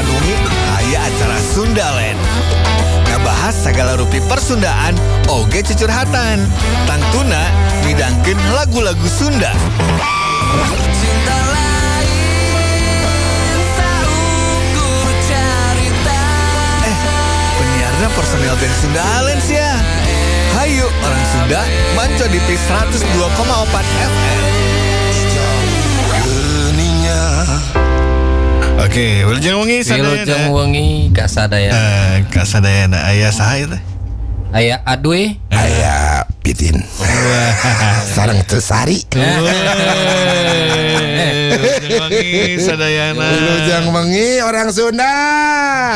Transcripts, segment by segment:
8 wengi aya acara Sundaland. Ngabahas segala rupi persundaan oge cucurhatan. Tangtuna midangkeun lagu-lagu Sunda. Cinta lain saukur carita. Eh, penyiarnya personel band Sundaland sia. Hayu orang Sunda manco di P 102,4 FM. Geuning nya. Oke, wilujeng wengi sadayana. Wilujeng wengi kasadayana. Eh, kasadayana aya saha ieu teh? Aya Aduy. Aya Pitin. Sareng Teu Sari. Wilujeng wengi sadayana. Wilujeng wengi orang Sunda.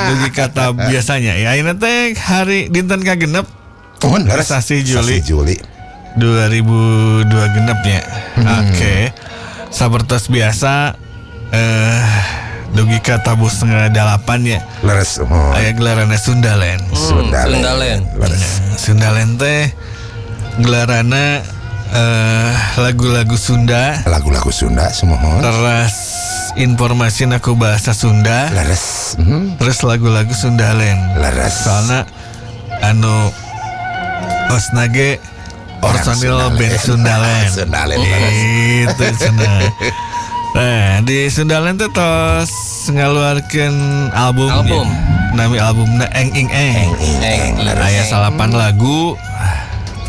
Dugi kata biasanya ya, ayeuna teh hari dinten kagenep. Mohon leres. Sasi Juli. Sasi Juli. 2002 genep nya. Oke. Sapertos biasa dugi ka tabuh 7.30 ya. Leres. Oh. Aya gelaranna Sundaland. Sundaland. Sundaland. Leres. Sundaland teh gelaranna lagu-lagu Sunda, Lagu-lagu Sunda semua. Terus informasi aku bahasa Sunda, Leres. Terus lagu-lagu Sundaland. Leres. Soalnya anu hostna ge Orang personil Sundaland. Band Sundaland. Sundaland, leres. Itu cenah. Nah, di Sundaland teh tos ngaluarkeun album. Album. Ya. Nami albumna Eng Ing Eng. Eng ing eng. Leres. Aya salapan lagu.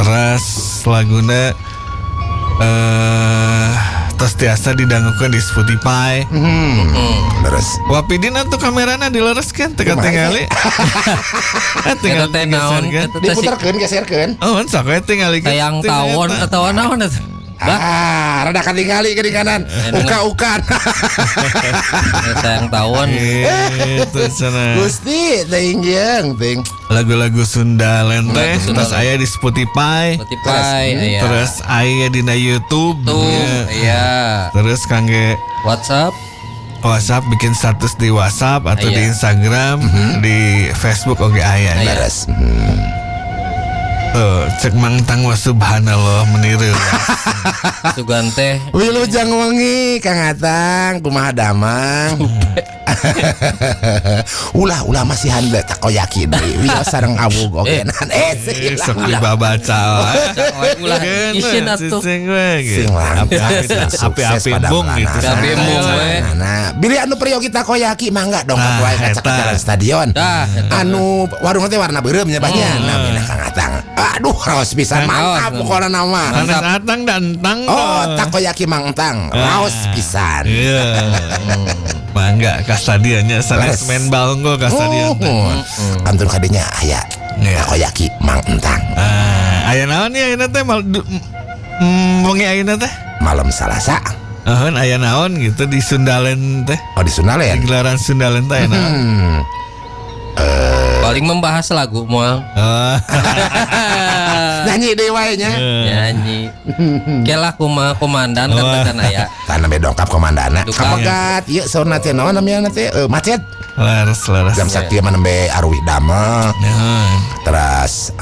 Terus laguna tos tiasa didangukeun di Spotify. Leres. Wapidin atuh kamerana dilereskeun teu katingali. Eh, tinggal Eta teh naon? digeserkeun. Eta teh si Diputerkeun, geserkeun. Oh, sok we tingali. Sayang tawon atau naon eta? Bah, Ah, rada katingali ke di kanan. Uka-ukan. Sayang tawon. Itu cenah. Gusti, teuing jeung teuing. Lagu-lagu Sunda teh Lagu Sunda terus aya di Spotify, Spotify aya. Terus aya dina YouTube, Tuh, ya. iya. Terus kangge WhatsApp. WhatsApp, bikin status di WhatsApp atau di Instagram, di Facebook oke aya. Aya. Leres. Tuh, cek Mang Tang wa subhanallah meniru. Sugan teh. Wilujeng wengi Kang Atang, kumaha damang? Ulah, ulah masihan teh takoyaki deui. Wios sareng awug oge nan. Eh, Eh, sok ulah. dibabaca. Ulah isin atuh. Cicing we gitu. Sing Api-api sukses api-api pada embung gitu. Api embung we. Nah, bilih anu peryogi takoyaki mangga dong Nah, wae ka eta. jalan stadion. Tah, eta. Anu warung teh warna beureum nya banyak. Namina Kang Atang. Aduh, raos pisan, mantap Raos. pokona nama. Sanes Atang dan Tang. Oh, takoyaki Mang Tang, raos pisan. Iya. Mangga ka stadionnya sanes Leres. main bal unggul ka stadion teh. Oh, kantun kadinya aya Iya. takoyaki Mang Entang. Ah, aya naon ya ayeuna teh wengi ayeuna teh? Malam Salasa. Ehun aya naon gitu di Sundaland teh? Oh, di Di Sundaland. gelaran Sundaland teh aya naon? Paling membahas lagu moal. Ah, Nyanyi deui wae nya. Nyanyi. Kelah kumaha komandan Wah. katakan aya. Tah nembe dongkap komandana. Tukang. Kapegat ieu saurna teh naon namanya teh? Eh, macet. Leres leres. Jam sakieu mah nembe aruih damel. Nuhun. Terus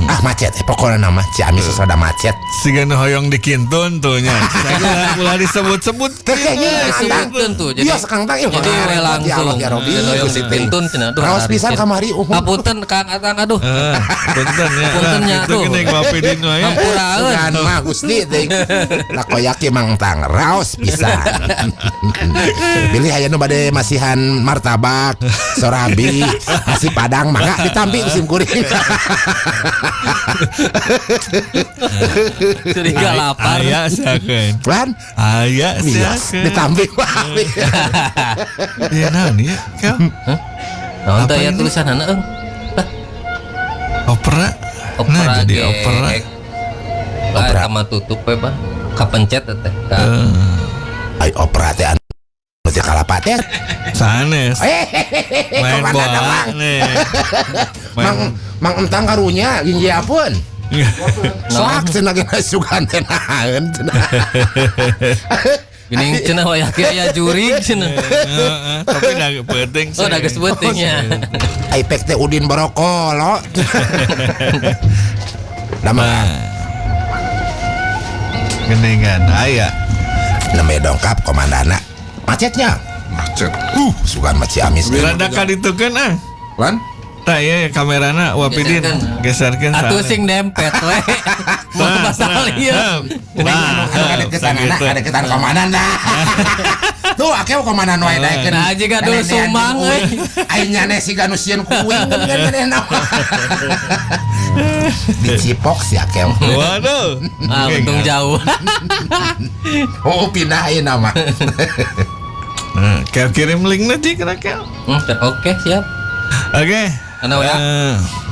ah macet, pokoknya nama Ciamis rada macet. Siga nu hoyong dikintun tuh nya. Saya ulah disebut-sebut. Teu kenging Kang Tang. Disebutkeun tuh, jadi- Bios Kang Tang, ih, Jadi wah, we repot, langsung. ya Allah ya Robi. Hoyong Gusti teh. dikintun cenah. Aduh, Raos pisan harisin. kamari. Hapunten Kang Atang, aduh. Eh, punten ya. Punten nya, Nah, itu aduh. gini wapidin wae. Hampuraeun. Sugan mah Gusti teh. Takoyaki Mang Tang raos pisan. Bilih aya nu bade masihan martabak, sorabi, nasi padang mangga ditampi ku sim kuring. Curiga lapar. Aya siakeun. Lan Aya bios siakeun. ditampi wae. Ya naon ya? Kel? Naon teh Apa aya ini? tulisanana eung? Opera. Opera Nah, jadi ge. opera. Lah eta mah tutup we, Bah. Kapencet teh. Ka. Ai opera teh anu teh kalapa teh. Sanes. Main Komandan bola Mang. nih. Mang Main Mang Entang karunya ginjiapun. Soak cenah ge sugan teh naon cenah. Geuning cenah wayah kieu aya jurig cenah. Heeh, tapi dah penting Oh, da geus beuting nya. Ai pek teh Udin Borokolo. Nama Nah. Geningan aya. Nembe dongkap komandana. Macetnya. Macet. Sugan mah Ciamis. Rada kaditukeun ah. Lan? Tah iya kamerana Wapidin Geserkeun. geserkeun. Atuh sing dempet we. Mau pasal ieu. Nah, Anu kadeketan anak, kadeketan komandan dah. Tuh akew komandan wae daekeun. Nah, jiga dulu sumang euy. Aing nyane siga nu sieun ku uing kan manehna. Dicipok si akew. Waduh. Ah, untung jauh. Oh, pindah ayeuna mah. Nah, Kel kirim linknya Cik Rakel. Oke, siap. Oke. Karena WA.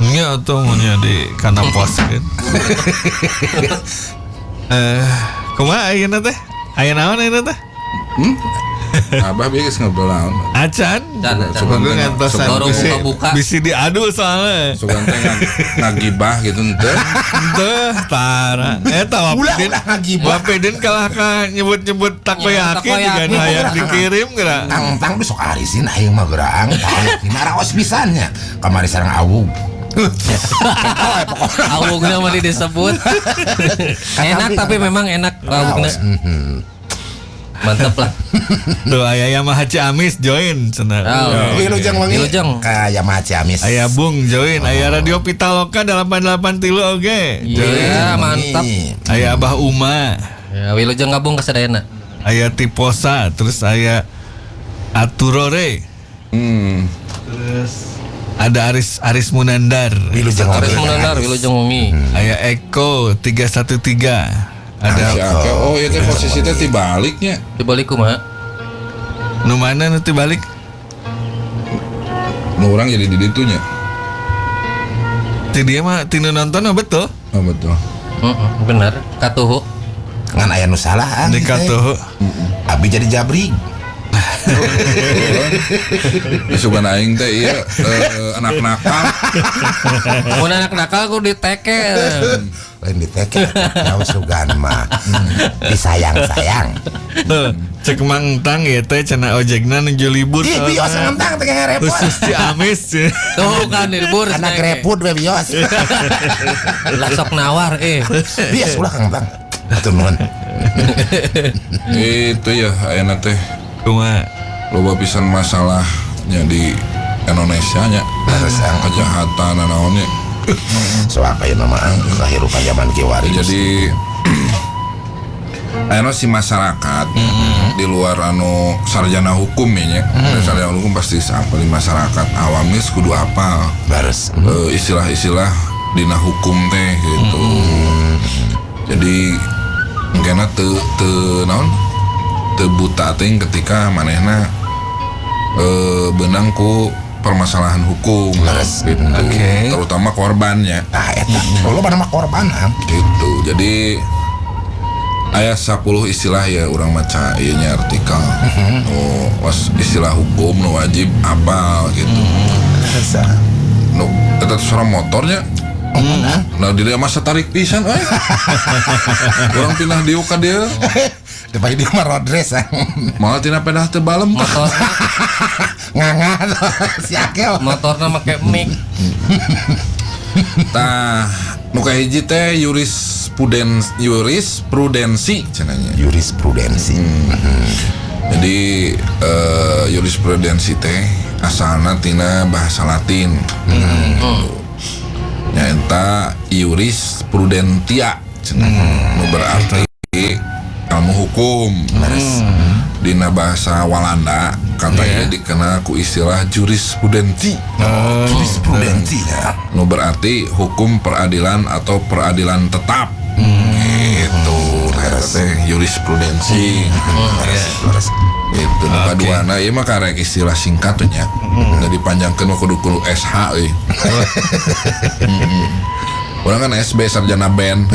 Nya atuh mun nya di kana pos kan. Kumaha ayeuna teh? Aya naon ayeuna teh? Abah bieu geus ngobrol naon. Acan. Can, can. Gue ngantosan Baru bisi, buka-buka. bisi diadu soalnya. Sugan teh ngagibah gitu henteu. Teh tara. Eta Ulah, Wapidin. ulah ngagibah. Wapidin kalah ka nyebut-nyebut takoyaki Takoyaki. juga hayang dikirim geura. Tang-tang besok arisin aing mah geurang. Takoyaki raos pisan nya. Kamari sareng awug. Awugna mah disebut. Enak tapi memang enak awugna. Raos. Mhm. Mantep lah. Tuh aya Yamaha Ciamis join cenah. Oh. Wilujeng wengi. Wilujeng. Ka Yamaha Ciamis. Aya Bung join, aya Radio Pitaloka 88 tilu oge. Join. Iya, mantap. Aya Abah Uma, Ya, Wilujeng gabung ke sadayana. aya Tiposa, terus aya Aturore. Terus ada Aris Aris Munandar. Wilujeng Aris wengi. Munandar, Wilujeng wengi. Aya Eko 313. Ada Si Ake, oh iya teh posisi teh tibaliknya. Dibalik kumaha? nu mana nu balik? Nu urang jadi di ditunya. Ti dia mah tinu nonton mah betul. Oh betul. Heeh, bener. Katuhu. Ngan aya nu salah ang. Di katuhu. Abi jadi jabrig. Sugan aing teh ieu anak nakal. Mun anak nakal ku diteke. Lain diteke jauh sugan mah. Disayang-sayang. Tuh, cek Mang Tang ya teh cenah ojekna nuju libur. Ih, bios soalna. ngentang teh ngarepot. Khusus Ciamis. Tuh kan libur. Anak reput we bios. Lah sok nawar eh. Bios ulah Kang Tang. Atur nuhun. Itu ya ayeuna teh Kumaha? loba pisan masalahnya di Indonesia nya. Leres, Ang. Kejahatan naonnya. Soal ayeuna mah ang kahirupan zaman kiwari. Jadi ayeuna si masyarakat di luar anu sarjana hukum ya nya. Sarjana hukum pasti apa di masyarakat awam geus kudu apal Leres. Istilah-istilah dina hukum teh gitu. Jadi engkena teu teu naon? Teu buta teh ketika manehna beunang ku permasalahan hukum Leres. gitu. Oke. Terutama korbannya Nah eta. Lo pada mah korban ang. gitu. Jadi aya 10 istilah ya urang maca ieu nya artikel. Nu was istilah hukum nu wajib apal gitu. Leres, ang. Nu eta teh suara motornya. Nah, di dia masa tarik pisan euy. Urang pindah diuk ka dieu, Depan dia mah road race ang. malah tina pedah teu balem tah. Motor Nganga si Akel. motorna make mic. Tah, nu kahiji teh jurisprudensi cenah nya. Jurisprudensi. Jadi jurisprudensi teh asalna tina bahasa Latin. Gitu. Nyaeta iuris prudentia cenah. Nu berarti ilmu hukum. Dina bahasa Walanda kata ini dikenal ku istilah jurisprudensi. Jurisprudensi ya. Nu berarti hukum peradilan atau peradilan tetap. Gitu. Nah, eta teh jurisprudensi. Leres, leres. Gitu. Nu kaduana ieu mah karek istilah singkat tuh nya. Da dipanjangkeun mah kudu kudu SH euy. Urang kan SB sarjana band.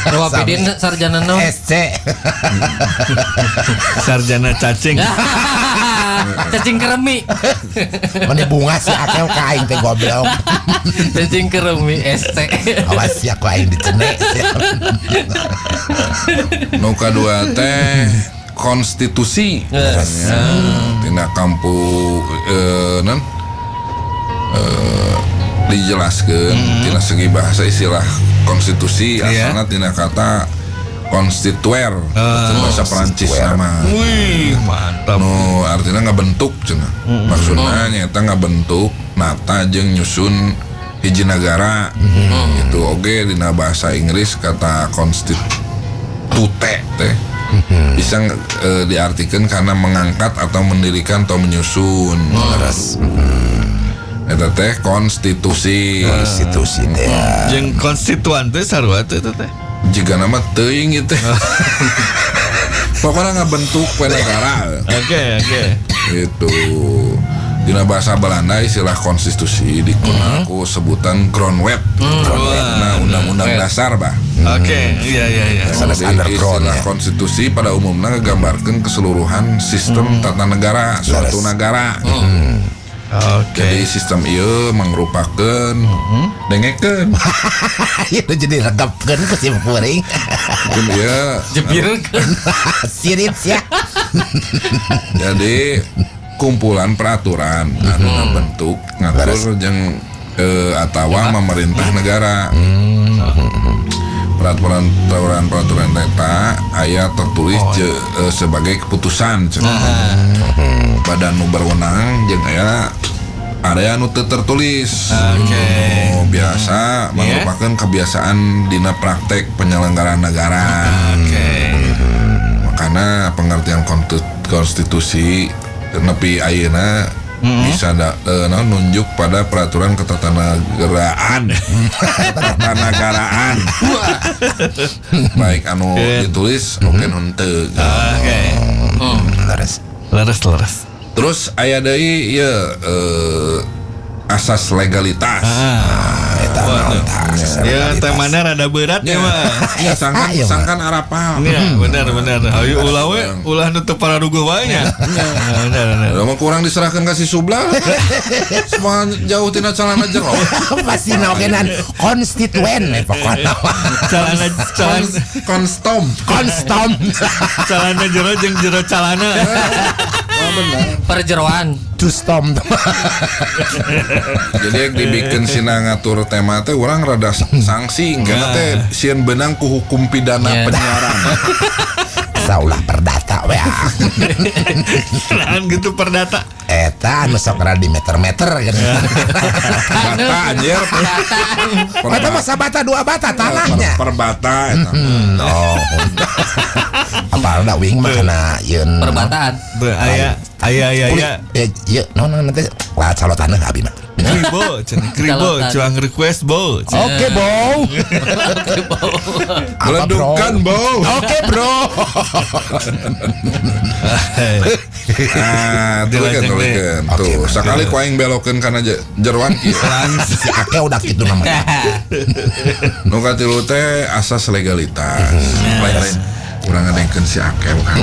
Rawapidin sarjana naon? SC. Sarjana cacing. Cacing keremi. Meni bunga si Akel ka aing teh goblok. Cacing keremi SC. Awas ya ku aing dicenek. Nu kadua teh konstitusi. Ya, tina kampu non dijelaskeun tina segi bahasa istilah konstitusi Iya. asalna tina kata Constituer bahasa Perancis nama. Wih, mantap. Nu artinya ngabentuk cenah. Maksudna nyaeta ngabentuk nata jeung nyusun hiji nagara. Gitu oge dina bahasa Inggris kata constitute teh bisa diartikan karena mengangkat atau mendirikan atau menyusun. Leres. Eta teh konstitusi. Konstitusi teh. Jeung konstituan teh sarua teh teh. Jika nama teuing gitu. Pokoknya ngabentuk we negara. Oke, oke. Itu. Dina bahasa Belanda istilah konstitusi dikenal ku sebutan grondwet. Nah, undang-undang dasar bah. Oke, iya iya iya. Sanes Jadi underground istilah ya. konstitusi pada umumnya ngegambarkan keseluruhan sistem tata negara suatu Leres. negara. Oke. Jadi sistem ieu mangrupakeun dengekeun. Itu jadi regepkeun ku si kuring. Mungkin ieu Jebirkeun. Sirit ya. jadi kumpulan peraturan anu ngabentuk ngatur jeung atawa memerintah negara. Peraturan eta aya tertulis sebagai keputusan cenah. Badan nu berwenang jeung aya area nu teu tertulis. Oke. Nu biasa merupakan kebiasaan dina praktek penyelenggaraan negara. Oke. Makanya pengertian konstitusi nepi ayeuna bisa nunjuk pada peraturan ketatanegaraan. Ketatanegaraan. Baik anu ditulis oke nu henteu. Oke. Leres. Leres leres. Terus aya deui ieu asas legalitas. Eta naon tah, asas Ya, legalitas. temanya rada berat ya, mah. Ya sangkan Ayo, mah. sangkan arapal. Iya, benar benar. Ayo ulah we, ulah nutup para ruguh wae nya. Benar benar. Udah mah kurang diserahkan kasih sublah. Semua jauh tina celana jero. Pasti naokenan konstituen we pokona mah. Calana calana Konstom. Konstom. calana jero jeung jero calana. Wah benar. Perjeroan. Tustom. Jadi yang dibikin sina ngatur tema teh orang rada sanksi karena teh sieun benang ku hukum pidana Iya. penyiaran. Saulah perdata we. ah. Naon gitu perdata. Eta anu sok rada di meter-meter gitu. Bata anjir. Eta masa bata dua bata tanahnya. Perbata eta. Oh. Apal da wing mah kana yeun. Perbataan. Be aya aya aya Kulit. aya. Ieu naon naon teh lah calo tanah abi mah. Kribo, cenah kribo, Calotan. cuang request bo. Cenah. Oke, Bo. Apa, bro? Meledukan, Bo. Oke, Bro. Ah, tulikeun Dilajeng deh. tulikeun. Oke, Tuh, sakali ku aing belokeun kana jeroan kieu. Si Ake udah gitu namanya. Nu katilu teh asas legalitas. Lain-lain. Urang ngadengkeun si Akew kan.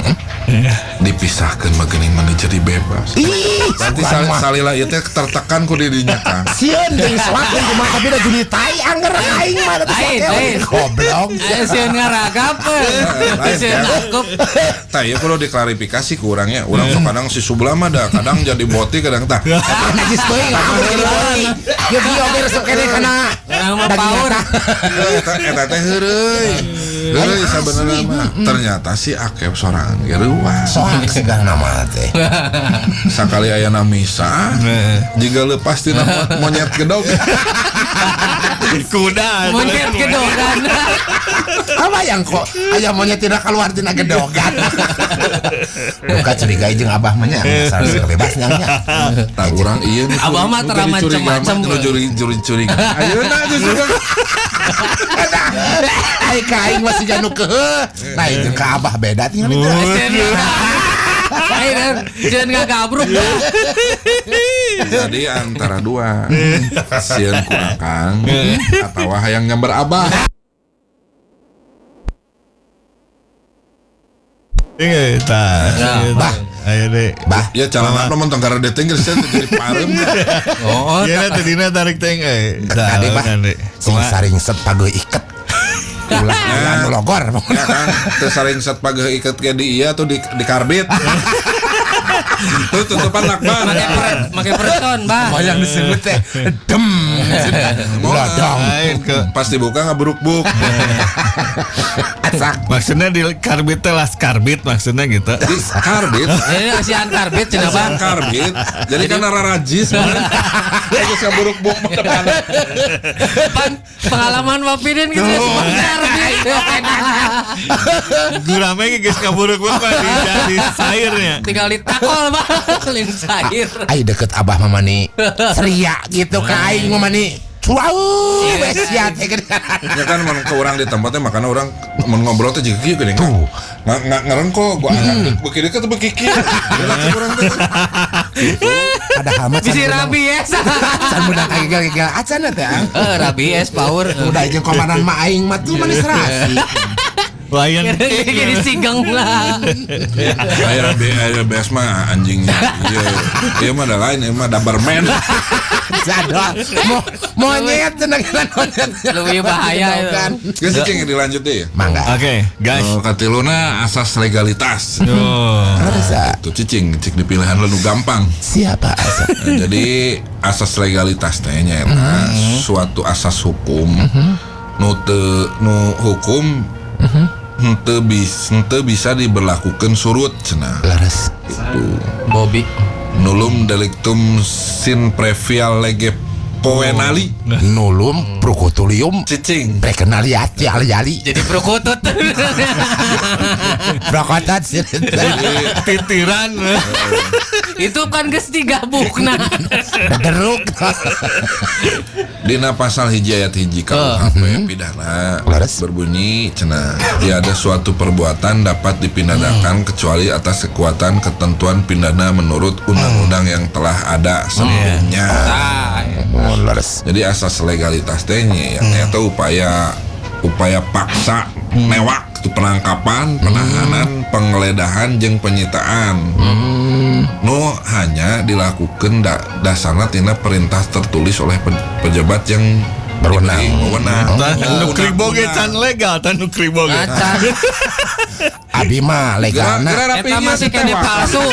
Dipisahkeun mah geuning mana jadi bebas. Ih, Berarti sugan mah. salila ieu teh tertekan ku dirinya Kang. Sieun jeung soak jeung kumaha tapi da jadi tai angger aing mah da Lain, si Ake. lain. Goblok. Sieun ngaragap. Lain, Sieun kan? nangkep. Tah ieu kudu diklarifikasi ku urangnya. Urang sok kadang si subelah mah da kadang jadi boti kadang tah. Najis teuing aku jadi boti. Ieu ieu oge resep keneh kana. Urang mah daging power. eta. Eta teh heureuy. Heureuy sabenerna mah. Ternyata si Akep sorangan ge reuas. Soak segala nama teh. Sakali aya misa jiga leupas tina monyet gedog. Kuda. Monyet gedogan. Apa yang kok ayam monyet tidak keluar tina gedogan. Buka curiga jeung abah mah nya asal bebas nya. Tah urang ieu nu Abah mah nu tara jadi curiga mah, macem-macem. nu curi curiga. Ayeuna justru Ai ka aing masih janu keuheuh. Nah itu ka abah beda tinggal itu. Sieun Lain, sieun ngagabruk. Jadi antara dua sieun ku akang atawa hayang nyamber abah. Iya, tah. Bah. Ayo deh. Bah, Ya calon apa mun tenggara deting geus jadi pareum. Oh, Iya, tadina tarik teng eh. Tah, kade bah. kade. Sing saring set pageuh iket. Ulah ulah nu logor. Ya kan, teu saring set pageuh iket ge di ieu atau di karbit. Tuh tutupan lakban. make make percon, Bah. Oh yang disebut teh dem. Lodong. Lain ke Pas dibuka ngaburuk-buk. Asak. maksudnya di karbit teh las karbit maksudnya gitu. Jadi karbit. Ini asian karbit cenah Bang. Karbit. Jadi kan rarajis. Geus ngaburuk-buk mah depan. Pan pengalaman Wapidin gitu ya semua karbit. Gurame ge geus ngaburuk-buk mah di sairnya. Tinggal ditakol Bang, lain sair. Ai deket abah mama nih ceria gitu ka aing mama nih. Wow, wes ya teh Ya kan mun ke urang di tempatnya makanya orang mun ngobrol teh jiga kieu geuning. Tuh. Ngarengko gua angkat beuki deukeut beuki kieu. Geus urang teh. Padahal mah Bisi rabies. Can menang kagigel-gigel acan teh. Ang. Eh rabies power. Udah jeung komandan mah aing mah tuh manis rasi. Lain Gini sigeng lah. Aya aya BS mah anjingnya. Iya. Ieu mah da lain, ieu mah Doberman. Jadol. Monyet cenah kita monyet. Lebih bahaya itu. Kan. Geus cing dilanjut deh ya. Mangga. Oke, guys. Oh, katiluna asas legalitas. Oh. Rasa Tuh cicing, cik di pilihan lu gampang. siapa asa? Nah, jadi asas legalitas teh nyaeta suatu asas hukum nu teu nu hukum henteu bisa diberlakukan surut cenah. Laras. Gitu. Bobby. Nullum delictum sin previa lege poenali. Nulum prokotulium Cicing. prekenaliati ali-ali. Jadi perkutut. Prokotot Titiran. Itu kan geus digabukna. Berderuk. Dina pasal 1 ayat 1 KUHP pidana Laras. berbunyi cenah tiada suatu perbuatan dapat dipidanakan kecuali atas kekuatan ketentuan pidana menurut undang-undang yang telah ada sebelumnya. Oh, laras. Jadi asas legalitas teh nya ya eta upaya paksa newak itu penangkapan, penahanan, penggeledahan jeung penyitaan. Nu hanya dilakukan dasarna tina perintah tertulis oleh pejabat yang Berwenang. diberi wewenang. Nu kribo ge can legal, tan nu kribo ge. Acan. Abi mah legalna. Eta masih kene palsu.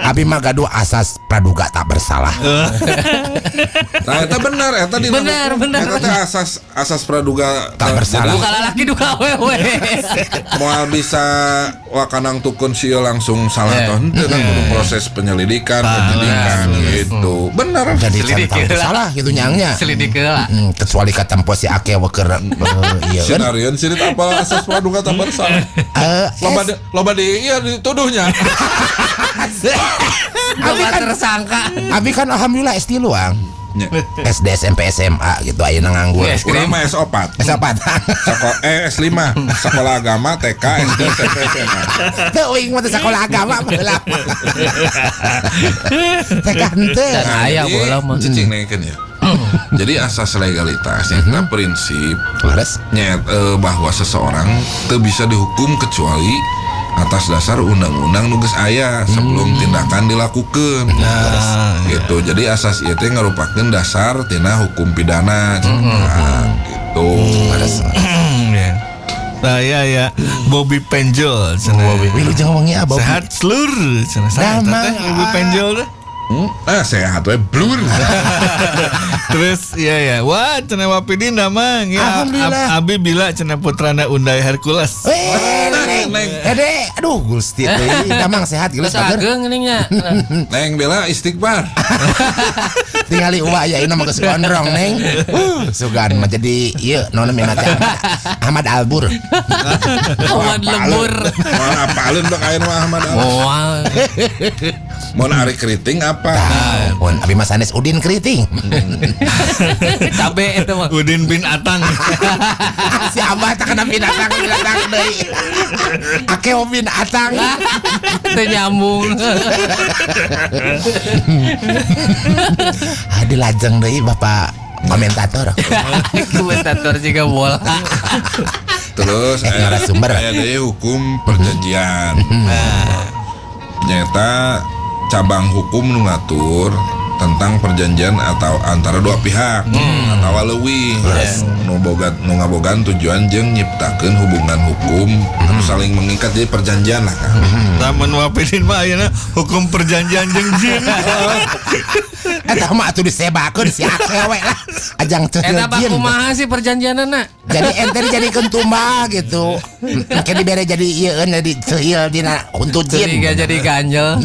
Abi mah gaduh asas praduga tak bersalah. Nah, eta bener, eta dina Bener, hukum. bener. Eta teh asas praduga Tak bersalah. Duka lalaki duka awewe. Moal bisa wakanang tukun sih langsung salah atau henteu kan kudu proses penyelidikan, penyidikan gitu. Bener. Jadi can Selidiki tahu lah. salah gitu nyangnya. Selidik heula. Kecuali katempo si ake weker iya kan. Sinarian sirit apa asas praduga tak bersalah. Loba di iya dituduhnya. Abi Loba kan tersangka. Abi kan alhamdulillah SD luang. Nya. SD SMP SMA gitu ayeuna nganggur. Yes. Urang mah S4. S4. Sekolah S5, sekolah agama, TK, SD, SMP, SMA. Teu uing mah teu sekolah agama baheula. TK henteu. Dan aya Jadi, bola mah. Cicing nengkeun ya. Jadi asas legalitas nyata prinsip Leres. nyet bahwa seseorang teu bisa dihukum kecuali atas dasar undang-undang nu geus aya sebelum tindakan dilakukan. Gitu. Jadi asas ieu teh ngarupakeun dasar tina hukum pidana cenah. Gitu. Ya. Nah, ya ya Bobby Penjol cenah. Wilujeng wengi ah Bobby. Sehat selur cenah saya Damang, teh Bobby ah. Penjol teh. Ah sehat we blur. Terus ya ya, wah cenah Wapidin damang ya. Alhamdulillah. Abi bila cenah putrana Undai Hercules. Weh, neng, Neng. Dede, aduh Gusti teh, damang sehat geus Geus bager. ageng geuning nya. Neng bela istighfar. Tingali uwa ya ini mah geus gondrong neng. Sugan mah jadi ieu naon namina teh Ahmad, Ahmad Albur. Ahmad lembur. Moal apaleun bak aya nu Ahmad Al. Moal. Mun ari keriting apa? Mun abi mah sanes Udin Keriting. Cabe itu mah. Udin bin Atang. Si Abah tak kena binatang binatang deui. Akeo bin Atang. Teu nyambung. Hadi lajeng deui Bapak komentator. Komentator juga bola. Terus Narasumber. aya deui hukum perjanjian. Nyata cabang hukum nu ngatur tentang perjanjian atau antara dua pihak atau leuwih nu boga nu ngabogaan tujuan jeung nyiptakeun hubungan hukum anu saling mengikat, jadi perjanjian lah kan. Lamun Wapidin mah ayeuna hukum perjanjian jeung jin. Eta mah atuh disebakeun si akewe lah. Ajang teu Eta bak jin. Kumaha sih perjanjianana? Jadi ente dijadikeun tumbal gitu. Engke dibere jadi ieu jadi ceuhil dina huntu jin. Curiga jadi ganjel.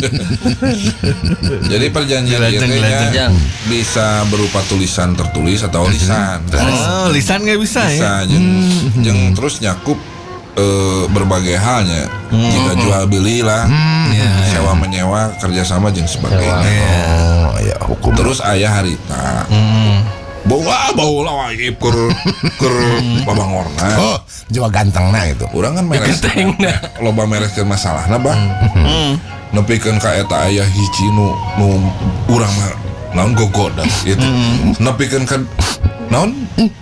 Jadi perjanjian ieu teh nya Jang. bisa berupa tulisan tertulis atau lisan. Oh, lisan nggak bisa, Bisa ya? jeung, jeung terus nyakup berbagai halnya, jika jual beli lah, sewa menyewa, kerjasama jeung sebagainya. Oh, ya hukum. Terus aya harita bawa bawa lah waib keur keur babangorna. Oh, jiwa gantengna gitu. Urang kan meres Gentengna. loba mereskeun masalahna bah, nepikeun ka eta aya hiji nu nu urang mah naon gogoda gitu, nepikeun ka naon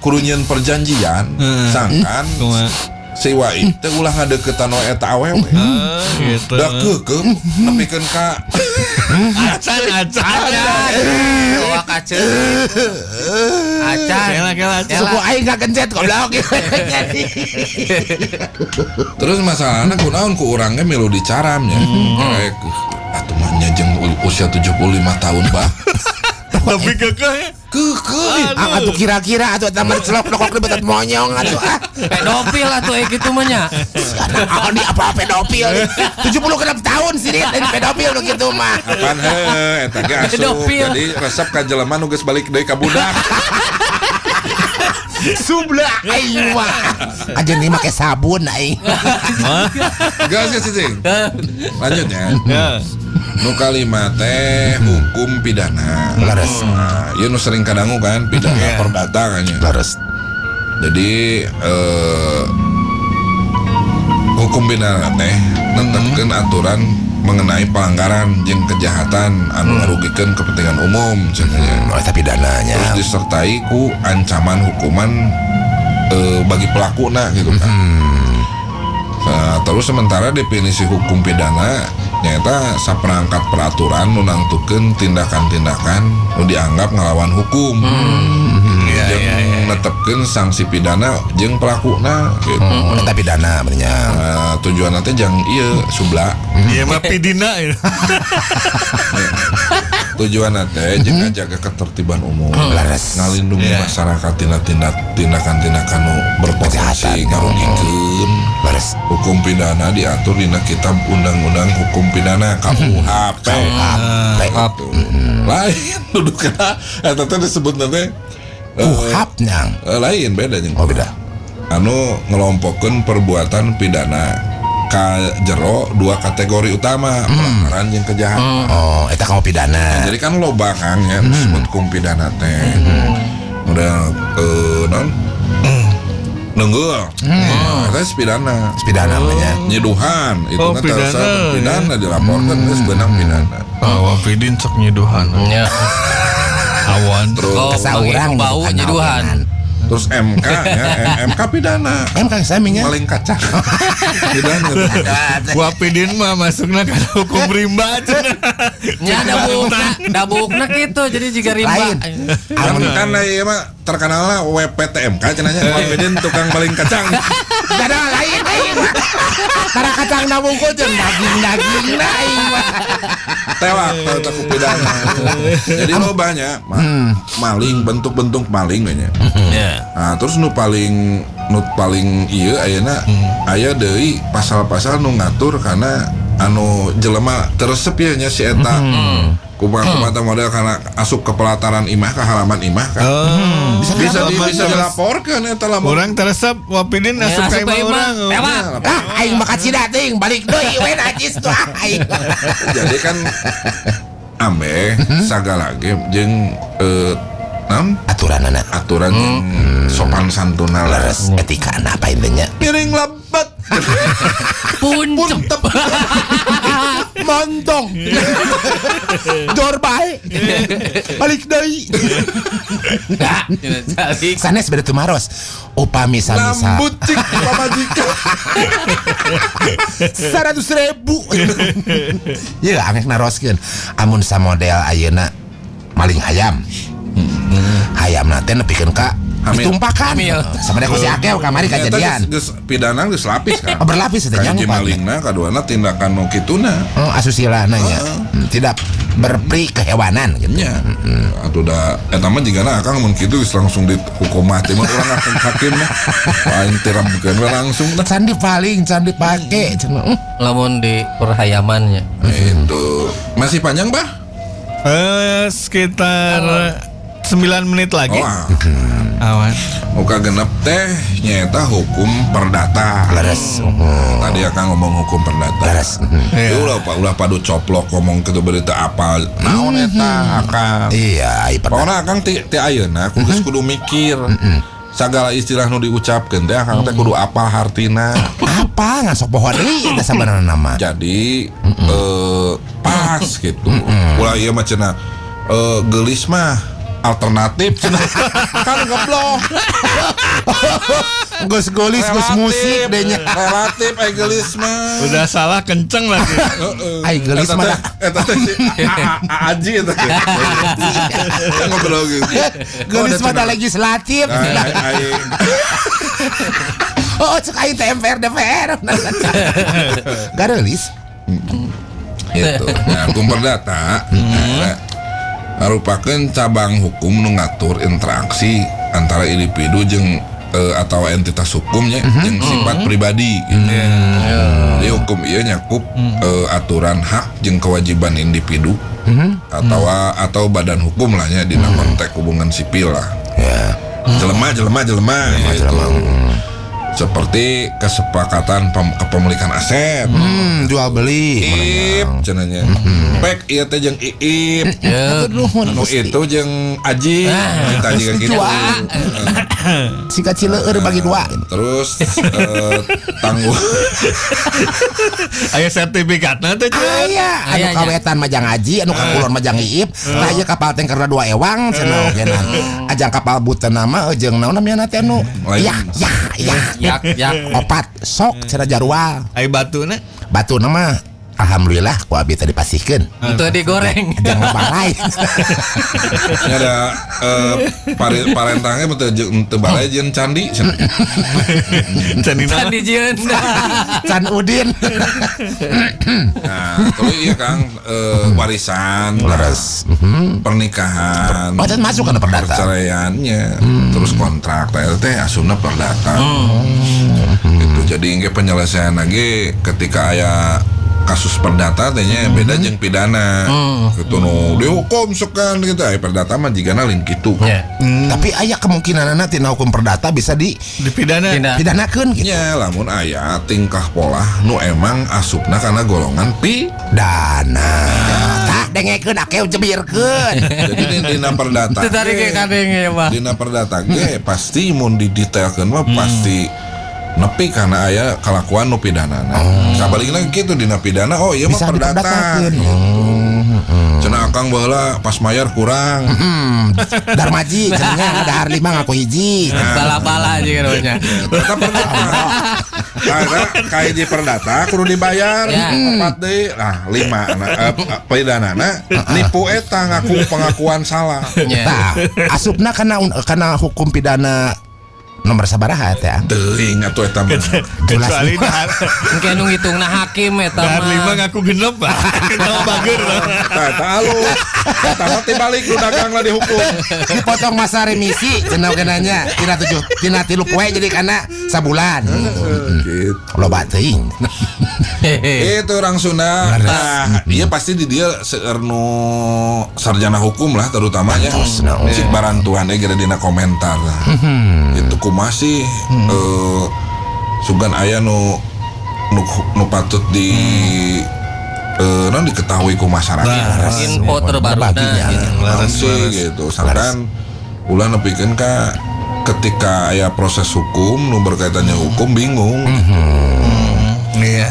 kudu nyieun perjanjian sangkan Kumaha? si Waib teh ulah ngadeukeutan we eta awewe. Ah, gitu. Da keukeuh nepikeun ka Acan, acan. Acan. Bawa kaca. Acan. Kela, kela, acan. Suku aing ngagencet goblok. Jadi Terus masalahnya kunaon ku urangnya milu dicaramnya. Kayak atuh mah nya jeung usia 75 tahun bah. Tapi kekeh ya. Keukeuh. Ah, atuh kira-kira atuh eta mah celok lokok di betot monyong atuh ah. Pedofil atuh gitu mah nya. Ah, ini apa pedofil? 76 tahun sih dia ini pedofil nu kitu mah. Apaan heuh eta ge asup. Pedofil. Jadi resep ka jelema nu geus balik deui ka budak. Subla aing mah. Aja nih make sabun aing. Geus geus cicing. Lanjut ya. Ya. Nu kalima teh hukum pidana. Leres. Nah, ieu nu sering kadangu kan pidana perdata kan ya. Leres. Jadi hukum pidana teh netepkeun aturan mengenai pelanggaran jeung kejahatan anu ngarugikeun kepentingan umum cenah nya. Oh, eta pidananya. Terus disertai ku ancaman hukuman bagi pelaku nah gitu kan. Nah, terus sementara definisi hukum pidana nyata saperangkat peraturan nu nangtukeun tindakan-tindakan nu dianggap ngelawan hukum. Jeung netepkeun sanksi pidana jeung pelakuna gitu. Oh, eta pidana benernya. Nah, tujuan nanti jang ieu subla. Iya mah pidina. Ya. Tujuan nanti jeung ngajaga ketertiban umum. Leres. Ngalindungi masyarakat tina tindakan-tindakan nu berpotensi Kejahatan. ngarugikeun. Leres. Hukum pidana diatur dina kitab Undang-Undang Hukum Pidana KUHP. KUHP. Gitu. Lain dudukna eta teh disebut nanti Kuhap nyang. Lain beda jeung. Oh, beda. Anu ngelompokeun perbuatan pidana ka jero dua kategori utama, pelanggaran jeung kejahatan. Oh, eta kamu pidana. Jadi kan loba Kang ya disebut hukum pidana teh. Udah non nenggul. Eta pidana. Pidana namanya. Nyeduhan itu Oh, kan pidana, pidana, pidana dilaporkan geus beunang pidana. Oh, Wapidin sok nyeduhan. Nya. Awan. Terus Oh, Asa urang bau bukan nyeduhan. awanan. Terus MK ya, MK pidana. MK saminya. Maling kacang. Pidana. Wapidin mah masukna kana hukum rimba cenah. Nya dabukna gitu jadi jika rimba. Lain. Kan kan ieu mah terkenalna WPTMK cenah nya. Wapidin tukang maling kacang. Ada lain lain. Karena kacang nabungkul jeung daging-daging na aing mah. Tewak teu teu ku pidana. Jadi lo banyak maling, bentuk-bentuk maling banyak. Ya. Nah, terus nu paling ieu ayeuna aya deui pasal-pasal nu ngatur karena anu jelema teresep ya nya si eta. Kumaha kumaha model karena asup ke pelataran imah ke halaman imah kan. Bisa di, bisa dilaporkan eta lamun. Orang teresep Wapidin Ya, asup ka asup ka imah imah. urang. Tewak. Ah, aing mah kacida teuing balik deui we najis tuh ah, aing. Jadi kan ameh sagala ge jeung naon Aturanana aturan jeung sopan santuna lah. leres etika apa intinya. Piring lebat. Puncep. Montong. Dor bae. Balik deui. Nah, calik. Sanes beda tumaros. Upami samisa Lambut cik pamajikan. 100.000. Ya angek naroskeun. Amun samodel ayeuna Maling hayam. Hayamna teh nepikeun ka Hamil. ditumpakan. Hamil. Sampai ku si Akew kamari Eta kajadian. geus pidana geus lapis kan. Oh, berlapis teh Kahiji jangan lupa. malingna, kaduana tindakan nu kituna. Oh, asusilana nya. Tidak berperi kehewanan gitu. Nya. Atuh da eta mah jigana akang mun kitu geus langsung dihukum mati mah urang akang hakim mah. Aing tiramkeun we langsung dah. Can dipaling, can dipake cenah. Lamun di perhayamannya. Itu. Masih panjang, Bah? Sekitar 9 menit lagi. Oh, ah. Awan. Muka genep teh nyaeta hukum perdata. Leres. Tadi akang ngomong hukum perdata. Leres. Iya. Ulah pak, ulah padu coplok ngomong kitu berita apal. Naon eta akang? Iya, ai perdata. Pokoknya akang ti ayeuna aku geus kudu mikir. Sagala istilah nu diucapkeun teh akang teh kudu apal hartina. Apa ngasok poho deui eta sabenerna mah. Jadi pas gitu. Ulah ieu mah cenah geulis mah alternatif cenah. Kan ngeblok. Geus geulis geus musik deh nya. Relatif ai geulis mah. Udah salah kenceng lagi. Ai geulis mah dah. Eta teh si Aji eta teh. Ngobrol gitu. Geulis mah dah legislatif. Ai Oh, cek aing teh MPR DPR. Gareulis. gitu. Nah, hukum perdata merupakan cabang hukum nu ngatur interaksi antara individu jeung atau entitas hukumnya jeung sifat pribadi gitu. Jadi hukum ieu nyakup aturan hak jeung kewajiban individu atau badan hukum lah nya dina konteks hubungan sipil lah. Ya. Jelema gitu. Seperti kesepakatan kepemilikan aset. Jual beli. Iip cenanya. Pek ieu teh jeung Iip. Ya. Anu itu jeung Aji, kita juga gitu. Si kacileur bagi dua. Terus tangguh. Aya sertifikatna teh. Aya, anu kawetan mah jang Aji, anu kakulon mah jang Iip. Tah ieu kapal tanker dua ewang cenah oge. Ajang kapal buteuna mah jeung naon namanya teh anu. Ya ya ya. Yak yak. Opat sok cenah jarwal. Ai batuna. Batuna mah alhamdulillah ku abi tadi pasihkeun. Untuk digoreng. Jangan balai. Ini ada parentangnya teu balai jeung candi cenah. Candi jeung Can Udin. Nah, terus iya Kang warisan, leres, pernikahan. Oh, itu masuk kana perdata. Perceraiannya, terus kontrak teh asupna perdata. Itu jadi engke penyelesaian lagi ketika aya kasus perdata tehnya beda jeung pidana. Gitu nu dihukum sekan gitu aya perdata mah jigana lain kitu. Yeah. Tapi aya kemungkinanna tina hukum perdata bisa dipidana. Pidanakeun gitu. Nya lamun aya tingkah pola nu emang asupna kana golongan pidana. Tah dengekeun akeu jebirkeun. Jadi dina perdata. Teu tarik ke kadenge mah. Dina perdata ge pasti mun didetailkeun mah pasti nepi karena aya kelakuan nu pidanana. Sabalikna kitu dina pidana, oh iya mah perdata. Gitu. Cenah akang baheula pas mayar kurang. Darmaji cenah dahar 5 ngaku hiji. Bala-bala aja kan. Tetap perdata. Karena kahiji perdata kudu dibayar 4 deui. Nah, 5 pidanana nipu eta ngaku pengakuan salah. Tah, asupna kana hukum pidana nomor sabaraha teh? Teuing atuh eta mah. Kecuali dahar. Engke nu ngitungna hakim eta mah. Dahar 5 ngaku genep lah. Kita bager lah. Tah eta alus. Eta mah tibalik nu dagang lah dihukum. Dipotong masa remisi cenah oge nanya tina 7 tina 3 poe jadi kana sabulan. Gitu. Loba teuing. Itu orang Sunda. Nah, dia pasti di dia seueur nu sarjana hukum lah terutamanya. Cik barantuan ge dina komentar. Itu kumaha sih sugan aya nu patut di non diketahui ku masyarakat. Info terbaru sih gitu. Sangkan ulah nepikeun ka ketika aya proses hukum nu berkaitannya hukum bingung. Iya.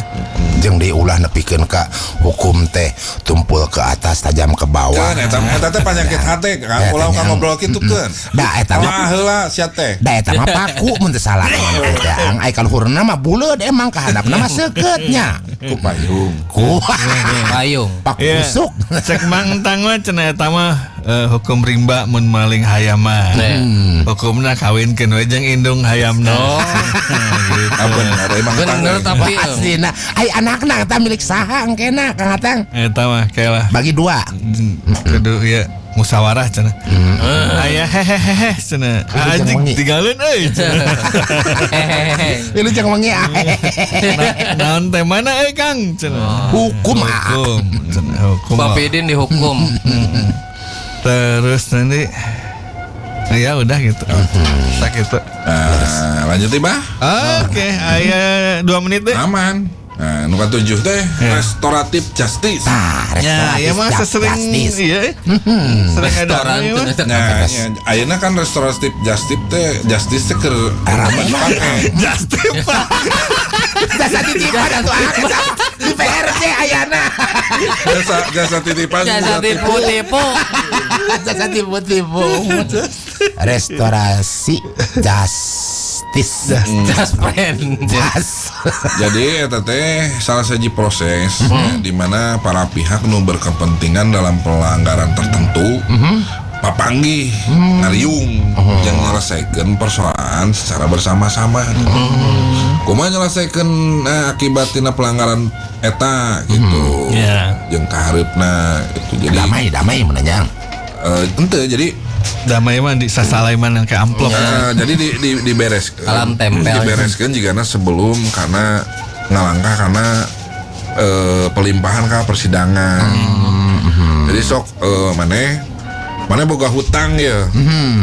Jeung diulah nepikeun ka hukum teh tumpul ke atas tajam ke bawah. Kan eta teh panyakit hate kan ulah ka ngobrol kitu keun. Da eta mah heula sia teh. Da eta mah paku mun teu salah mah. Ai kaluhurna mah buleud emang kahandapna mah seukeut nya. Ku payung. Ku payung. Paku busuk. Cek Mang Tang mah cenah eta mah Hukum rimba mun maling hayam mah. Hukumna kawinkeun we jeung indung hayamna. Oh. Gitu. Ah, bener emang Bener tapi Aslina. Ai anakna eta milik saha engkena Kang Atang? Eta mah kayak lah. Bagi dua. Kudu ieu musyawarah cenah. Aya hehehe cenah. Wilujeng Anjing wengi. tinggalin euy cenah. Hehehe. Wilujeng wengi ah. Naon teh mana euy Kang cenah. Hukum ah. Hukum cenah hukum. Pak Pidin dihukum. Terus nanti ya udah gitu. Tak gitu. Nah, lanjut Bah. Oke, aya 2 menit deh. Aman. Nah, nu katujuh teh restoratif justice. Tah, Ya, ya mah restoratif sesering justice. iya. Sering ada Restoran iya mah. tuh. Nah, ya, ayeuna kan restoratif justice teh justice teh keur dipake. Justin Pak. Jasa titipan atuh ah. Di PRC ayana. Jasa titipan Jasa tipu-tipu. Jasa tipu-tipu. Restorasi justice. Just friend. Jas. Jadi eta teh salah siji proses ya, di mana para pihak nu berkepentingan dalam pelanggaran tertentu papanggih ngariung yang nyelesaikeun persoalan secara bersama-sama. Kumaha nyelesaikeun akibat tina pelanggaran eta gitu. Ya. Jeung kahareupna gitu. Jadi Damai, damai menanyang. Ente jadi Damai mah di sasalaiman ke amplop. Jadi di dibereskeun. Alam tempel. Dibereskeun jigana sebelum karena ngalangkah karena pelimpahan ke persidangan. Jadi sok maneh boga hutang ya.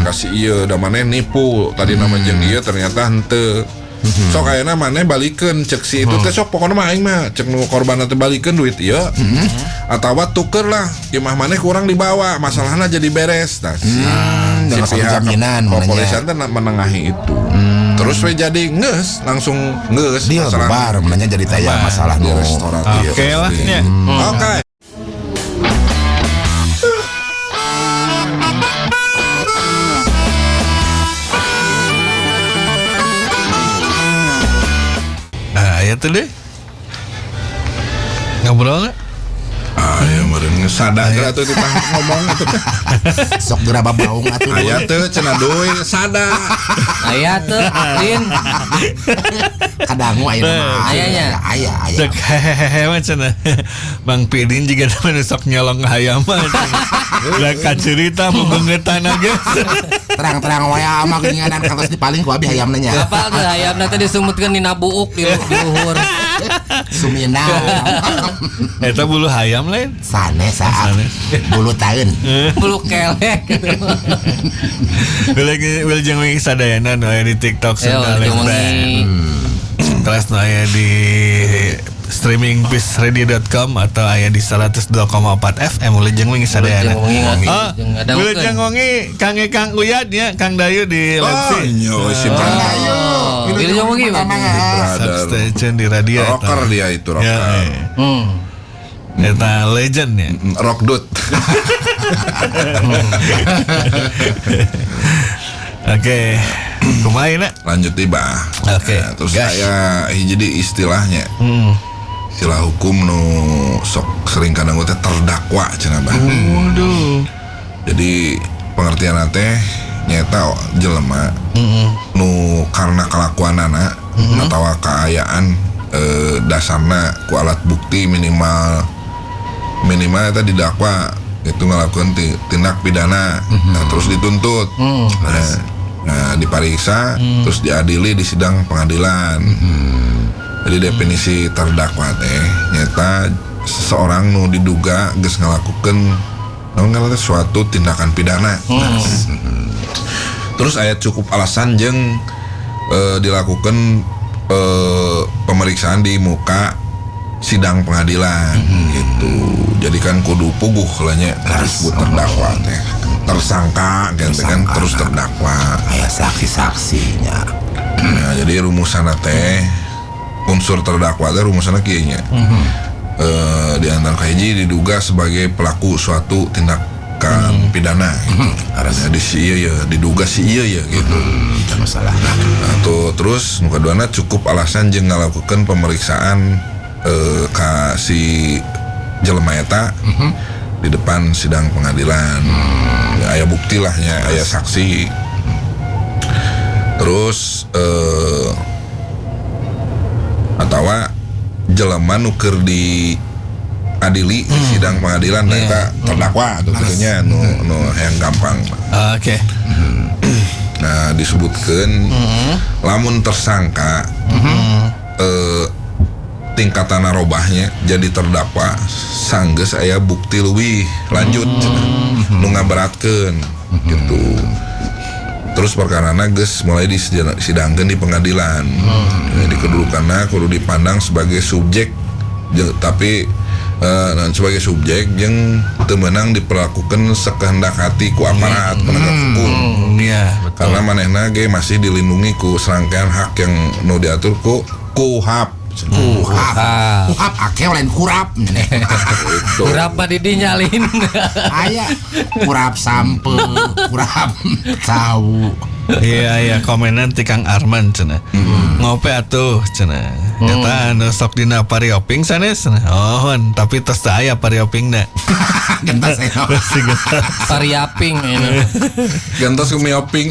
Kasih ieu da maneh nipu tadi nama jeung ieu ternyata henteu. Sok ayeuna maneh balikeun cek si itu teh sok pokona mah aing mah cek nu korban teh balikeun duit ieu. Atawa tuker lah imah maneh kurang dibawa masalahna jadi beres. Nah, si Dengan satu pihak jaminan menanya. kepolisian teh menengahi itu. Terus we jadi ngeus langsung ngeus Dia bubar menanya jadi taya masalah di nu. restoran. Oke lah nya. Oke. Nah, aya tuh deh. Ngobrol nggak? Ah, ya meureun sadar atuh titah ngomong atuh teh. Sok geura babaung atuh. Aya teu cenah deui sada. Aya tuh, Din. Kadangu aya mah. Ayanya. Aya, aya. Cek hehehe mah cenah. Bang Pidin juga namanya sok nyolong hayam mah. Lah kacerita bebengetan aja. Terang-terang wae mah geuninganan kantos dipaling ku abi hayamna nya. Apa tuh hayamna teh disumutkeun dina buuk di luhur. Sumina. Eta bulu hayam lain. Sanes ah. Bulu taeun. Bulu kelek gitu. Wilujeng wengi sadayana nu aya di TikTok Ayo, Sunda wilujeng Band. wengi. Kelas nu aya di streaming peaceradio.com atau aya di 102,4 FM Wilujeng wengi sadayana. Wilujeng wengi, Oh, jeung ngadangukeun. Wilujeng wengi Kang Kang Uyad nya Kang Dayu di Oh, Leipzig. nyo si Ayo. Oh, Wilujeng wengi, Bang. brother. Substation di radio eta. Rocker dia itu Ya, rocker. Eta legend ya. Rock dude. Oke. Kumaha na? Lanjut tiba. Oke. Nah, terus Gas. saya hiji di istilahnya. Istilah hukum nu sok sering kadang teh terdakwa cenah bah. Waduh. Jadi pengertian teh nyata jelema nu karena kelakuanana atawa kaayaan dasarna ku alat bukti minimal eta didakwa itu ngelakukan tindak pidana. Nah, terus dituntut. Nah, dipariksa terus diadili di sidang pengadilan. Jadi definisi terdakwa teh nyata seseorang nu diduga geus ngalakukeun naon ngaranna teh, suatu tindakan pidana. Terus aya cukup alasan jeung dilakukan pemeriksaan di muka sidang pengadilan gitu. Jadi kan kudu puguh lah nya disebut terdakwa teh. Tersangka gitu kan terus terdakwa. Aya saksi-saksinya. Nah, jadi rumusan teh unsur terdakwa teh rumusanna kieu nya. Di antara kahiji diduga sebagai pelaku suatu tindakan pidana gitu. Jadi si ieu ya, diduga si ieu ya gitu. Itu masalah. Nah, tuh, terus nu kaduana cukup alasan jeung ngalakukeun pemeriksaan ka si jelema eta. Di depan sidang pengadilan. Ya, aya bukti lah nya, aya saksi. Terus atawa jelema nu keur diadili di sidang pengadilan, nah, eta terdakwa atau kitu nya, nu nu yang gampang. Oke. Nah, disebutkan lamun tersangka tingkatan robahnya jadi terdakwa sanggeus aya bukti leuwih lanjut cenah, nu ngaberatkeun gitu. Terus perkarana geus mulai disidangkeun di pengadilan. Jadi kedudukanna kudu dipandang sebagai subjek tapi nah, sebagai subjek yang teu meunang diperlakukan sekehendak hati ku aparat penegak hukum. Iya, betul. Karena manehna ge masih dilindungi ku serangkaian hak yang nu diatur ku KUHAP. Kuhap. Kuhap ake lain kurap. Gitu. Berapa di nyalin? Aya kurap sampe, kurap tahu. Iya, komenan ti Kang Arman cenah. Ngopi atuh cenah. Eta anu sok dina parioping sanes cenah. Oh, tapi tos teu aya pariopingna. Gentos ya. Pariaping ini. Gentos ku mioping.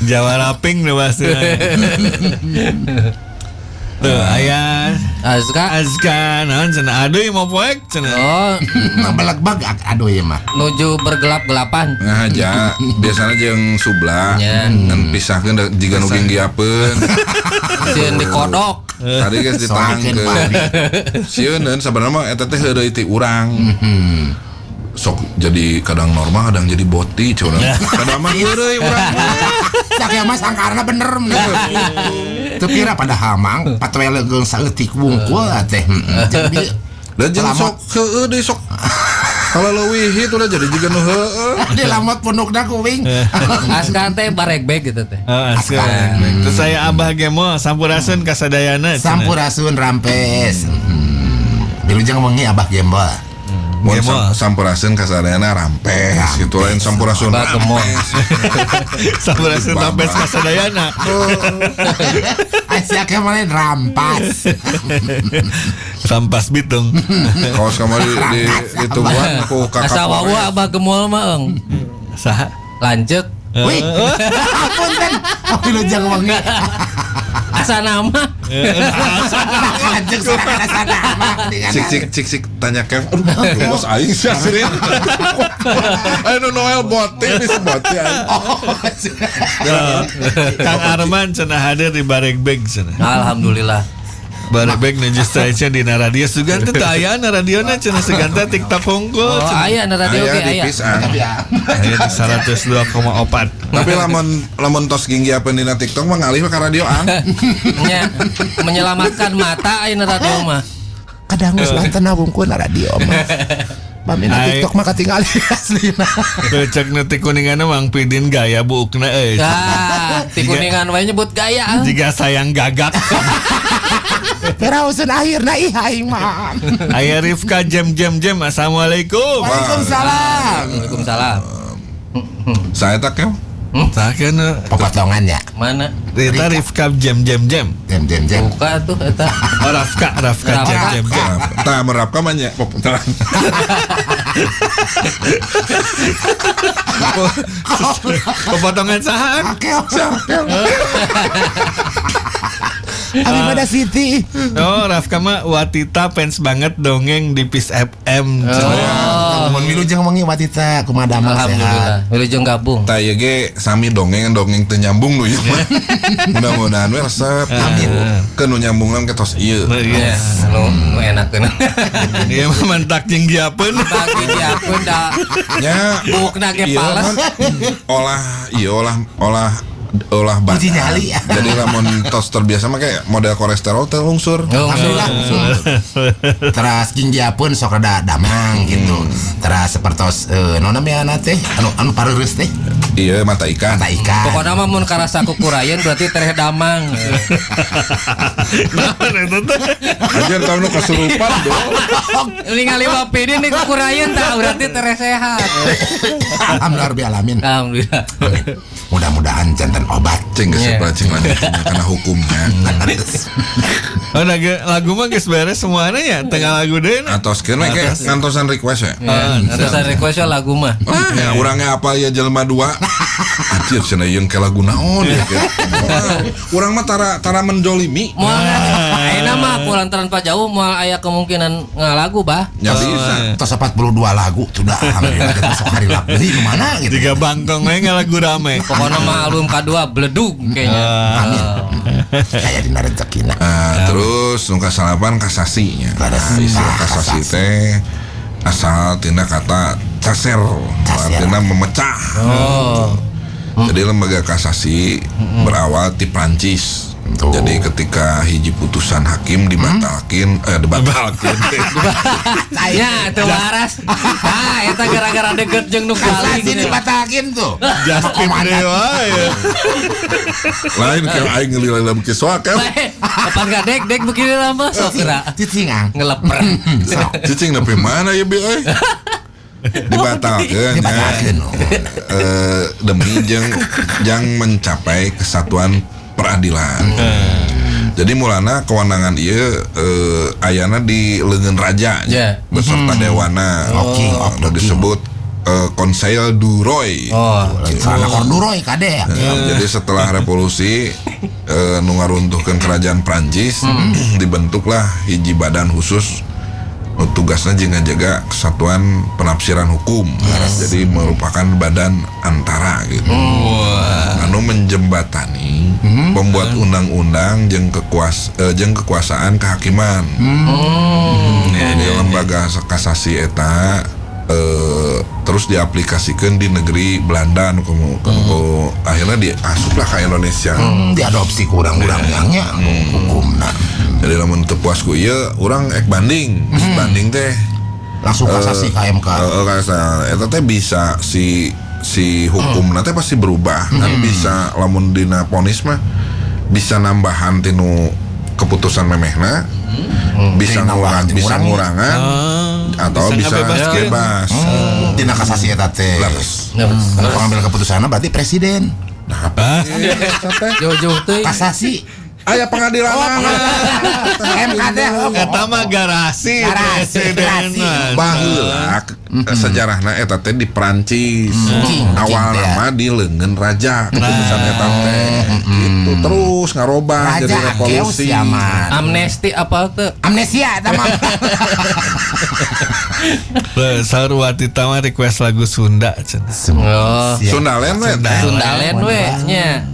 Jawa raping nu pasti. Tuh, aya Azka. Azka naon cenah, aduh mau poek cenah. Oh, Belegbeg aduh ya mah. nuju bergelap-gelapan. Ngahaja biasanya jeung subla ngan pisahkeun da jiga nu ginggiapeun. Sieun dikodok. Tadi geus Soakeun ditangkeun. pari. Sieun sebenarnya mah eta teh heureuy ti urang. Sok jadi kadang normal kadang jadi boti curang. Kadang mah heureuy urang. Sak ya mah sangkarna bener. Teu kira pada hamang patoe legeung saeutik wungkul teh. Jadi Da jeung sok heueuh deui sok. Kalau leuwih itu udah jadi jiga nu heueuh. Di lamot punukna kuing. Azka teh baregbeg gitu teh. Oh, Azka. Terus saya Abah Gemo sampurasun kasadayana cenah. Sampurasun rampes. Wilujeng wengi Abah Gembol. Mun Gembol. Sampurasun kasadayana rampes gitu lain sampurasun Abah Gembol. rampes. Sampurasun rampes kasadayana. Sia kemarin rampas. Rampas bitung. Kaos kamari di ditungguan ku kakak. Asa wawa Abah Gemol mah eung. Saha? Lanceuk. Wih, apunten. Oh, wilujeng wengi. Asa nama. Lanjut sana sana mah. Cik cik cik cik tanya Kev. Aduh, bos aing sih asli. Ayo Noel boti bisa boti aing. Kang Arman cenah hadir di Baregbeg cenah. Alhamdulillah. Baregbeg nuju stasiun dina radio sugan teh teu aya na radiona cenah seganta TikTok hungkul Oh, cenah. aya na radio Aya ge di aya. pisan. Aya di 102,4. Tapi lamun lamun tos ginggiapeun dina TikTok mah ngalih we ka radio ang. Nya, menyelamatkan mata aya na radio mah. Kadang geus lantena wungkul na radio mah. Pamina Ai. TikTok mah katingali aslina. Cek nu ti kuningan Mang Pidin gaya buukna euy. Ah, ti kuningan wae nyebut gaya. Jika sayang gagak. Peraoseun akhirna ih aing mah. Aya Rifka jam jam jam. Assalamualaikum. Waalaikumsalam. Waalaikumsalam. Saya tak Kev. Tah kan Popotongan ya. Mana? Eta Rifka jam jam jam. Jam jam jam. Buka tuh eta. Oh, Rafka, Rafka jam Rafka. jam jam. Tah merapka mah nya popotan. Pepotongan saha? Oke. Abi pada Siti. Oh, Rafka mah Watita fans banget dongeng di Peace FM. Oh, Mun wilujeng wengi Watita kumaha damang sehat. alhamdulillah. Wilujeng gabung. Tah ieu ge sami dongeng dongeng teu nyambung nu ieu mah. Mudah-mudahan we resep. Amin. Ke nu nyambung ke tos ieu. Nah, iya. Nu nu enak kan. Iya mah mantak jeung giapeun. Bagi dia pun da Nya buukna ge Iya pales. kan olah iya olah olah olah badan. Uji nyali. Jadi lamun tos terbiasa mah kayak model kolesterol teh lungsur. Alhamdulillah. Teras ginggiapeun sok rada damang gitu. Teras sapertos naon namanya teh anu anu pareureus teh Iya mata ikan. mata ikan. Pokoknya mah mun karasa kukurayan berarti tereh damang. Naon eta teh? Anjir tau nu kesurupan dong. Ningali Bapak ini kukurayan tah berarti tereh sehat. Alhamdulillah rabbil alamin. Alhamdulillah. Amin. Mudah-mudahan jantan Obat. Cing geus Iya. yeah. Cing lanjutnya karena hukumnya. Oh, lagu mah geus beres semuanya ya, tengah lagu deui na. Atos keun we ke ngantosan request ya. Terus ada request lagu mah. Ah, ya urangnya apa ya jelema dua. Anjir cenah jeung ke lagu naon ya. Wah, urang mah tara menjolimi. Moal ayeuna mah kulantaran Pak jauh moal aya kemungkinan ngalagu bah. Ya bisa. Tos 42 lagu sudah alhamdulillah kita sok hari lap deui nu mana gitu. Jika bangkong we ngalagu rame. Pokoknya mah album kedua beledug kayaknya. Amin. Kayak dina rezekina. Nah, terus nu kasalapan kasasinya. Leres. Nah, istilah Ah, kasasi kasasi. teh asal tina kata caser, Caser. artinya memecah. Oh. Jadi lembaga kasasi berawal di Prancis. Tuh. Jadi ketika hiji putusan hakim dibatalkan, dibatalkan. Ya, teu waras. Ah, eta gara-gara deket jeung nu kali Kasasi dibatalkeun tuh. Justin Dewa ya. Lain kayak aing ngelila dalam kisah kan. Kapan gak dek dek begini lama sok gerak Cicingang. ngeleper. Sok. Cicing nepi mana ya bi euy? Dibatalkan ya. Dibatalkeun. Demi jang mencapai kesatuan peradilan. Jadi mulana kewenangan ieu ayana di leungeun raja Ya. beserta dewana. Oh. King of the Anu disebut Conseil du Roi. Oh. Celana korduroi kade. Ya, jadi setelah revolusi nu ngaruntuhkeun kerajaan Prancis dibentuklah hiji badan khusus nu tugasna jeung ngajaga kesatuan penafsiran hukum. Jadi merupakan badan antara gitu. Anu menjembatani pembuat undang-undang jeung jeung kekuasaan kehakiman. Jadi lembaga kasasi eta terus diaplikasikan di negeri Belanda nu akhirnya diasuplah ke Indonesia. Diadopsi kurang urang-urangnya hukumna. Jadi lamun teu puas ku ieu urang ek banding. Banding teh Langsung kasasi ka MK. Eta teh bisa si hukum teh pasti berubah kan bisa lamun dina ponis mah bisa nambahan tinu keputusan memehna bisa Nambahan, bisa ngurangi. ngurangan atau bisa bisa ngabebaskeun. bebas. Tina kasasi eta teh. Leres. Anu pengambil keputusanna berarti presiden. Nah, apa? Jauh-jauh teuing. Kasasi. Aya pengadilan. MK teh. Eta mah garasi. Garasi, Presiden garasi. mah. Baheula sejarahna eta teh di Prancis. Cing, Awal cing teh. nama di leungeun raja keputusan eta teh. Gitu terus ngarobah Raja jadi Akeus revolusi. ya mah. Amnesti apa tuh? Amnesia eta mah. Leuh, Saur Watita mah request lagu Sunda cenah. Oh. Sundalen we teh. Sundalen we nya.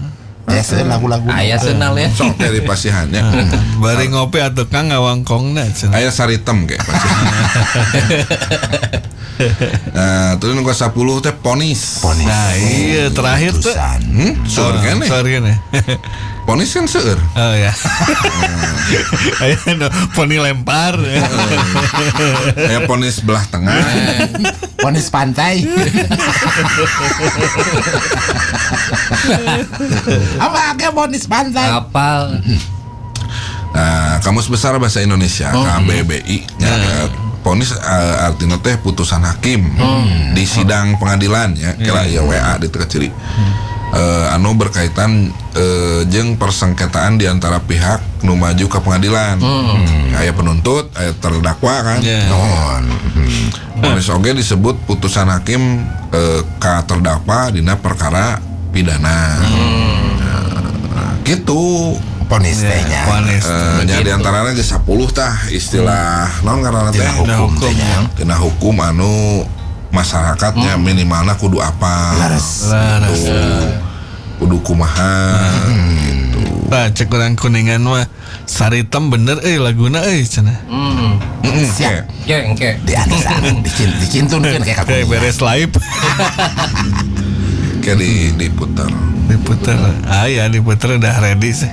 Ya seueur lagu-lagu. Aya Sundalen. Sok teh di pasihannya. Bari ngopi atuh Kang ngawangkongna cenah. Aya saritem ge pasihan. Nah, terus nu 10 teh ponis. Ponis. Nah, iya terakhir tuh. Putusan. Seueur keneh. Seueur keneh. Ponis kan seueur. Oh ya. Ayo no, poni lempar. Aya ponis belah tengah. Ponis pantai. Apa ake ponis pantai? Apal. Nah, Kamus Besar Bahasa Indonesia KBBI ya, ponis artinya teh putusan hakim di sidang pengadilan ya, kira ya WA di teu ciri. Anu berkaitan jeung persengketaan di antara pihak nu maju ke pengadilan. Aya penuntut, aya terdakwa kan. Ya. Non. Ponis oge disebut putusan hakim ka terdakwa dina perkara pidana. Nah, gitu. Ponis teh nya. Ponis. Nya di antaranya geus 10 tah istilah naon ngaranna teh Tina hukum teh nya. tina hukum anu masyarakatnya minimalna kudu apa Leres. Leres. Gitu. Kudu kumaha gitu. Nah, cek urang Kuningan mah saritem bener euy laguna euy cenah. Siap. Oke, oke. Di antesan dicintunkeun kayak Kayak kakuningan. beres live Kayak diputar. diputer. Ah ya diputer udah ready sih.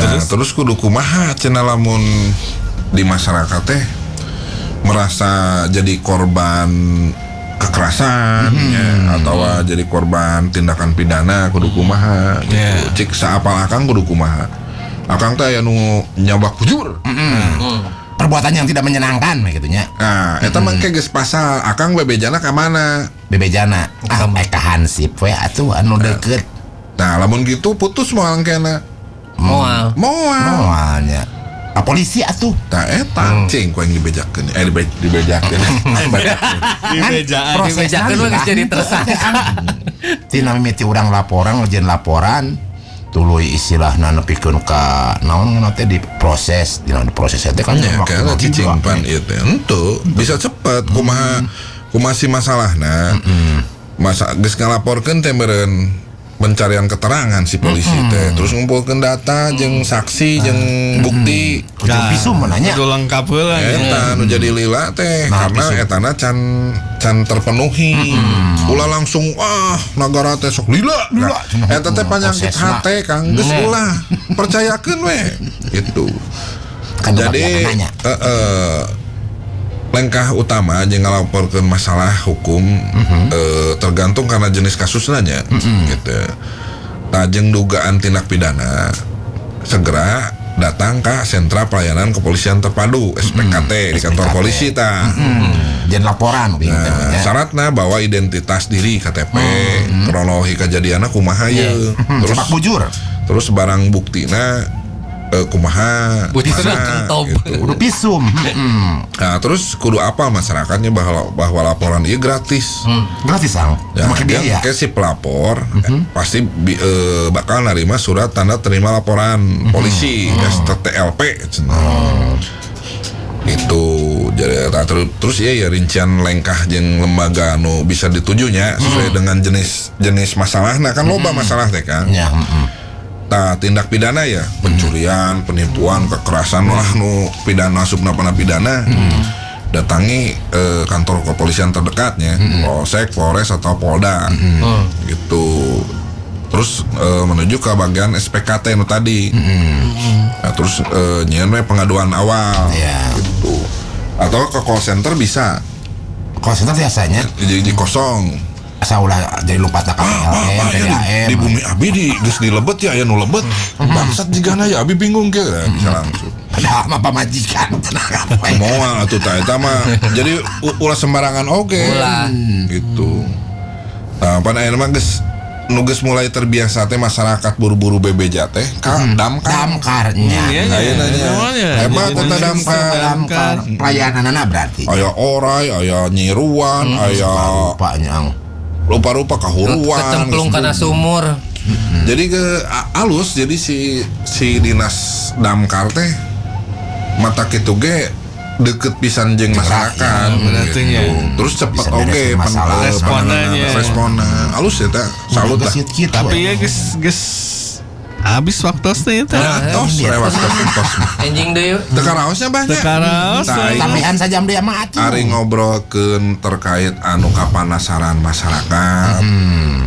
Nah, terus kudu kumaha cenah lamun di masyarakat teh merasa jadi korban kekerasan ya, atau jadi korban tindakan pidana kudu kumaha gitu. Yeah. Cik saapal akang kudu kumaha. Akang teh aya nu nyabak bujur. Perbuatan yang tidak menyenangkan gitu nya. Nah, eta mah ke geus pasal, akang bebejana ka mana? Bebejana. Ah, ka hansip we atuh anu deket. Nah, lamun gitu putus moal kena. Moal. Moal. Moalnya. Ah, polisi atuh. Tah eta cing ku yang dibejakeun. Eh dibejakeun. Dibejaan. Dibejakeun mah geus jadi tersangka. Tina mimiti urang laporan ngejeun laporan tuluy istilahna nepikeun ka naon ngaranna teh diproses, dina diproses teh kan Ya, waktu karena lagi cicing juga. pan ieu teh. Henteu, bisa cepet kumaha kumaha si masalahna. Masa geus ngalaporkeun teh meureun pencarian keterangan si polisi teh. Terus ngumpulkeun data jeung saksi jeung bukti. Kudu visum nanya. Kudu lengkap heula nya. Eta nu jadi lila teh Nah, karena visum. etana can can terpenuhi. Ulah langsung ah nagara teh sok lila. Lila. Nah, eta teh panyakit Prosesna. hate Kang geus ulah. Percayakeun we. Gitu. Kan Jadi nanya. Lengkah utama jeung ngalaporkeun masalah hukum tergantung karena jenis kasusnya nya gitu. Tah jeung dugaan tindak pidana segera datang ke sentra pelayanan kepolisian terpadu SPKT di kantor SPKT. polisi tah. Jeung laporan bingung teh Nah, nya. syaratna bawa identitas diri KTP, kronologi kejadianna kumaha ye. Terus Sepak bujur. terus barang buktina kumaha Bukti mana, kentob. gitu. Kudu visum. Nah, terus kudu apa masyarakatnya bahwa laporan ieu gratis. Gratis ang. Ya, Make dia biaya. ke si pelapor pasti bakal nerima surat tanda terima laporan polisi STTLP cenah. Itu jadi nah, terus iya ya rincian lengkah jeung lembaga nu bisa ditujunya sesuai dengan jenis jenis masalah nah kan loba masalah teh kan. Ya, heeh. Nah, tindak pidana ya, pencurian, penipuan, kekerasan lah nu pidana subna pana pidana. Datangi kantor kepolisian terdekatnya, Polsek, Polres atau Polda. Gitu. Terus menuju ke bagian SPKT nu tadi. Nah, terus nyieun we pengaduan awal. Iya. Gitu. Atau ke call center bisa. Call center biasanya Jadi kosong. asa ulah jadi lupa tak Ah, KPLM, ah, ya, PDAM. di bumi abi di geus dilebet ya aya nu lebet. Bangsat jigana ya abi bingung ke bisa langsung. Padahal mah pamajikan tenang apa. Moal atuh tah eta mah. Jadi ulah sembarangan oge. Ulah. Gitu. Nah, pan ayeuna mah geus nu geus mulai terbiasa teh masyarakat buru-buru bebeja teh ka damkar. Damkarnya. Iya, iya. Ayeuna nya. Namanya. Hebat Jadi eta damkar. Damkar. Pelayananana berarti. Aya orai, aya nyiruan, aya Rupanya ang. rupa-rupa kahuruan. Kecemplung kana sumur. Jadi ke alus jadi si si dinas damkar teh mata kitu ge deket pisan jeung masyarakat berarti gitu. nya. Terus cepet Bisa oge beresin masalah. Responnya nya. Responna alus ya teh salut lah. Geus kitu. Tapi ya geus geus habis waktosnya itu. Nah, tos lewat tos tos. Anjing deui. Teu karaosnya banyak. Teu karaos, Tah, we. Tambahan sajam deui mah atuh. Ari ngobrolkeun terkait anu kapanasaran masyarakat,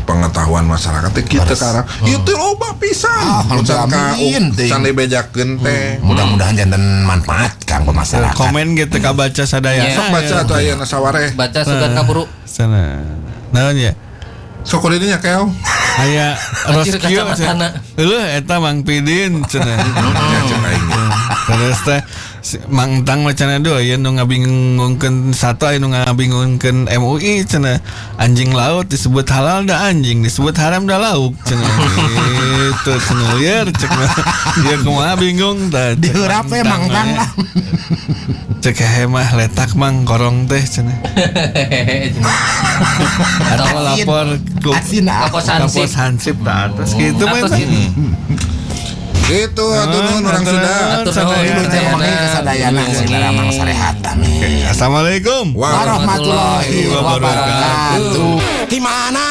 pengetahuan masyarakat teh kieu teu karang. Ieu teh loba pisan. Ah, Can ka amin, teh. can dibejakeun teh. Mudah-mudahan janten manfaat kanggo masyarakat. Komen gitu kabaca sadaya. Iya. Sok baca atuh ayeuna sawareh. Baca sugan kaburu. Sana. Naon ya? Sok kudu dinya keong. Aya Anjir, rescue. kacamatana. Heueuh eta Mang Pidin cenah. Ya cek aing. Terus teh si Mang Tang wacana dua aya nu ngabingungkeun satu aya nu ngabingungkeun MUI cenah. Anjing laut disebut halal da anjing disebut haram da lauk cenah. Gitu cenah lieur cek mah. Dia kumaha bingung tah. Cek Diheurap we Mang Tang we. lah. Cek hehe mah letak mang korong teh cenah. Atau lapor ku Asin ah. Kapos hansip. Kapos hansip tah atas gitu mah Atas eta. gitu. Gitu atuh nuhun orang Sunda. Atur Sadaya. nuhun. Wilujeng wengi kasadayana sing Mang sarehat amin. Assalamualaikum. Warahmatullahi Warahmatullahi wabarakatuh. Di mana?